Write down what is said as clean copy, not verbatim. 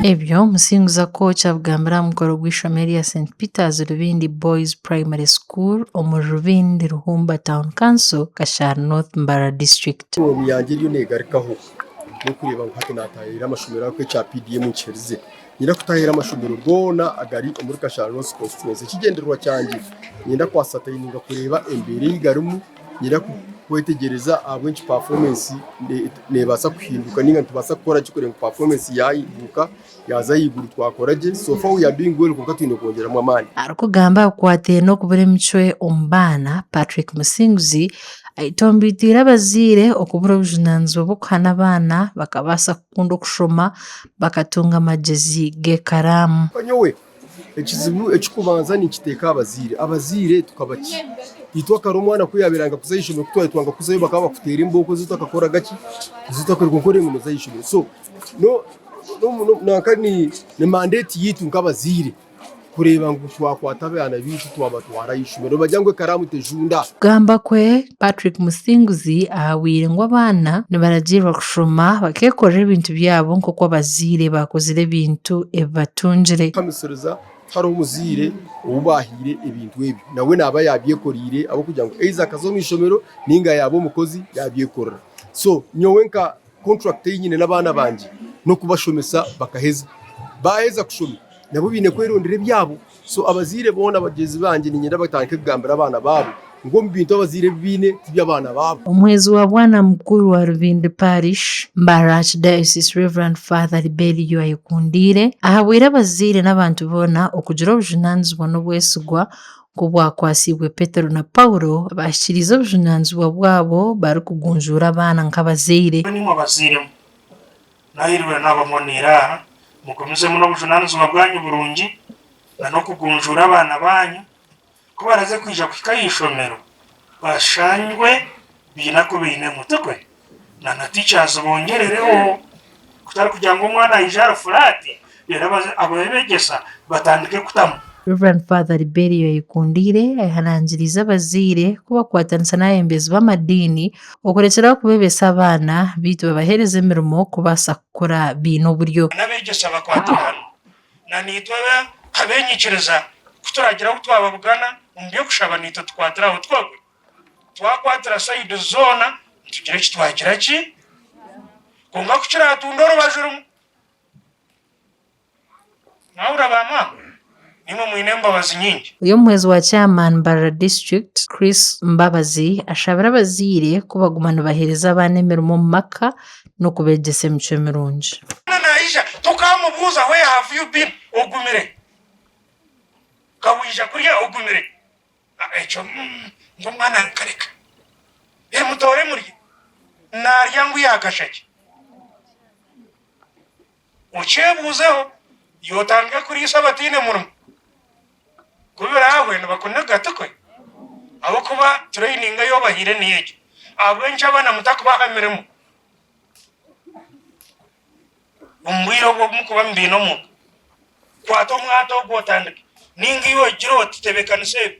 Ebyo Musinguzi Akooki abigambire aha mukoro gw'eishomero erya St Peters Rubindi Boys Primary School omuri Rubindi Ruhumba Town Council, Kashari North, Mbarara District. Emirimo yangye eriyo negarukaho n'okureeba ngu hati natahirira amashomero ago ekya PDM nkiherize. Niinyenda kutahirira amashomero goona agari omuri Kashari North Constituency. Ekigyendererwa kyangye niinyenda ku ascertaininga kureeba embeera ei garimu, niinyenda kwetegyereza ahabw'enki performance neebaasa kuhinduka nainga nitubaasa kukora ki kureeba ngu performance yaahinduka yaaza ahaiguru twakora gye. So far we are doing well kwonka twine kwongyeramu amaani. Arikugamba aha bikwataine n'okubura emicwe omu baana, Patrick Musinguzi ayetomboiteire abazaire okubura obujunaanizibwa bw'okuhana abaana bakabaasa kukunda okushoma bakatunga amagyezi g'ekaraamu. Nyowe ekizibu ekirikubanza ninkiteeka aha bazaire. Abazaire tukaba ki? Itwe kare omwana ku yaabaire ayanga kuza aha ishomero ku twaabaire twanga kuzayo bakaba bakuteera embooko ezi otakakoraga ki, ezi otakorire kwonka oreeba ngu nooza aha ishomero. So nanka ni mandate yaitu nk'abazaire kureeba ngu twakwata abaana baitu twabatwara aha ishomero. Nibagira ngu ekaraamu tejunda. Kugamba kwe, Patrick Musinguzi ahabwire ngu abaana nibaragiirwa kushoma bakeekorera ebintu byabo nk'oku abazaire baakozire ebintu ebi batungire. Kuhamisiriza tihariho muzaire ou baahaire ebintu ebyo, nawe naaba yaabyekoreire ahabw'okugira ngu either akaza omu ishomero nainga yaaba omukozi yaabyekorera. So nyowe nka contract ei nyine n'abaana bangye n'okubashomesa bakaheza. Baaheza kushoma nabo baine kwerondera ebyabo. So abazaire boona bagyenzi bangye niinyenda batandike kugambira abaana baabo ngu omu bintu abazaire ebi baine tiby'abaana baabo. Omuhwezi wa Bwana Mukuru wa Rubindi Parish, Mbara Archdiocese Rev. Father Liberio Ayekundiire ahabwire abazaire n'abantu boona okugira obujunaanizibwa n'obwesigwa nk'obwakwatsiibwe Petero na Paulo abaahikiriize obujunaanizibwa bwabo barikugunjuura abaana nk'abazaire. Nimwe abazaire mwe, Nahirwe naaba mboneire aha, mugumizemu n'obujunaanizibwa bwanyu burungi na n'okugunjuura abaana baanyu ku baraze kwija kuhika aha ishomero bashangwe baine aku bainemu, tikwe? Na na teachers bongyerereho kutari kugira ngu omwana aije ahari flat reero abeegyesa batandike kutamu. Rev. Father Liberio Ayekundiire ayehanangiriize abazaire kubakwatanisa n'abeebembezi b'amadiini Okurekyera aho kubeebesa abaana beitu babaheereze emirimo kubaasa kukura baine oburyo. N'abeegyesa bakwatira hamwe na naitwe ab'enyikiriza ku turagira ahu twababugana omu by'okushaba naitwe tukwatire aho twogwe. Twakwatira sayidi zoona nitugira eki twagira ki? Kwonka ku kiratunde orubaju rumwe. Mwahurira ba maama? Naimwe mwine embabazi nyingi. Oyo omuhwezi wa Chairman Mbarara District, Chris Mbabazi ashabire abazaire ku baguma nibaheereza abaana emirimo omu maka n'okubegyesa emicwe mirungi. Omwana naija tokamubuuza where have you been ogumire ka waija kurya ogumire ekyo ngu omwana nkareka mutoore murye narya ngu yakashaki. Okyebuuzeho, Yootandika kuriisa abataine murimo? Ku biraahwe nibakuniga, tikwe? Ahabw'okuba tureyiningi ei obahaire niyo egyo. Ahabw'enki abaana mutakubaha mirimo omu bwire obu obu murikuba mubaine omuka? Kwata omwata ogwo otandike. Nainga iwe ogire oti, Tebeekanisa ebi.